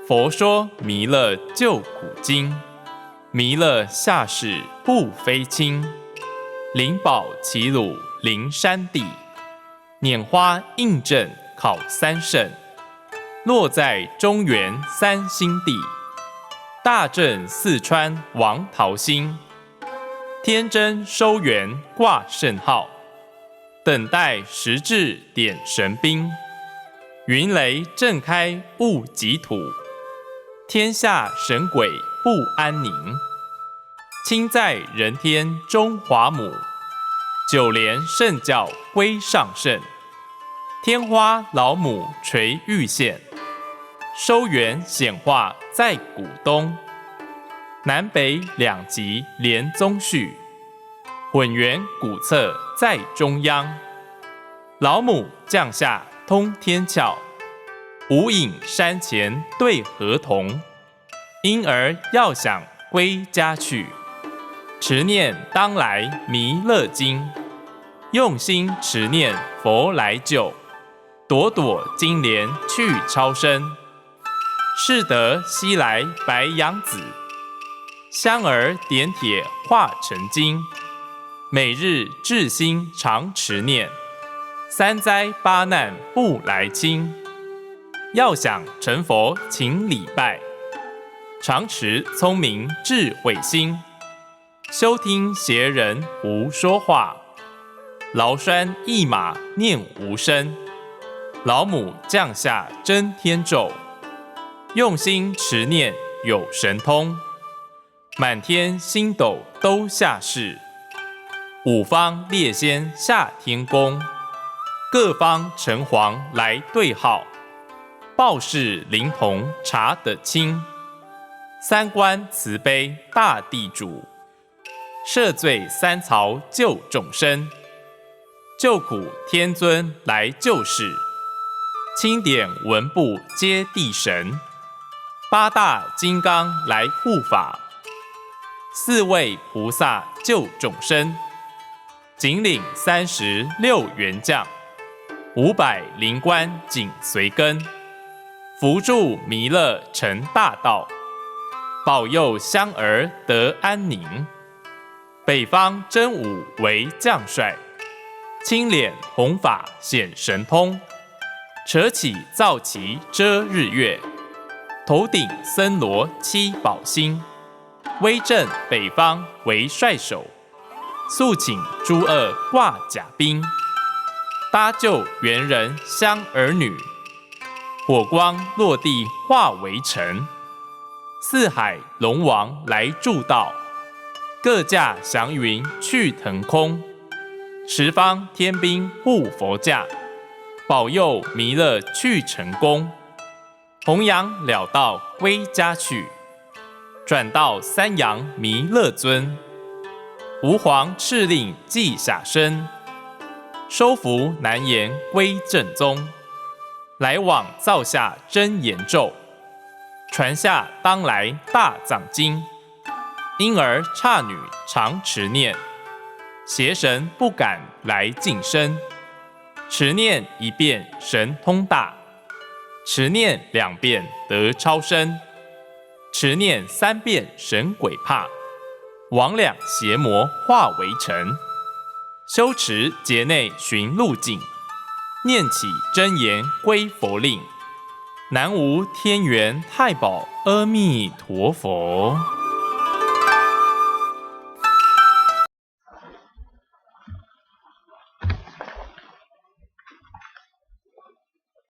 佛说弥勒救苦经，弥勒下世不非轻。灵宝齐鲁灵山地，拈花应震考三圣，落在中原三星地，大震四川王桃心，天真收元挂圣号，等待时至点神兵，云雷震开悟己土。天下神鬼不安宁，亲在人天中华母，九莲圣教归上圣，天花老母垂玉线，收元显化在古东，南北两极连宗序，混元古册在中央，老母降下通天窍。无影山前对河童，婴儿要想归家去，持念当来弥勒经，用心持念佛来救，朵朵金莲去超生，是得西来白羊子，香儿点铁化成金，每日至心常持念，三灾八难不来侵。要想成佛，请礼拜，常持聪明智慧心，休听邪人胡说话。劳拴驿马念无声，老母降下真天咒，用心持念有神通，满天星斗都下世，五方列仙下天宫，各方城隍来对号。报是灵童查得清，三官慈悲大地主，赦罪三曹救众生，救苦天尊来救世，钦点文部接地神，八大金刚来护法，四位菩萨救众生，紧领36员将，500灵官紧随跟。扶助弥勒成大道，保佑香儿得安宁。北方真武为将帅，青脸红发显神通，扯起皂旗遮日月，头顶森罗七宝星，威震北方为帅首，速请诸恶挂甲兵，搭救猿人香儿女。火光落地化为尘，四海龙王来助道，各驾祥云去腾空，十方天兵护佛驾，保佑弥勒去成功，弘扬了道归家去，转到三阳弥勒尊，吾皇敕令记下身，收服难言归正宗。来往造下真言咒，传下当来大藏经。婴儿刹女常持念，邪神不敢来近身。持念一遍神通大，持念两遍得超生，持念三遍神鬼怕，魍魉邪魔化为尘。修持劫内寻路径。念起真言归佛令，南无天元太保阿弥陀佛。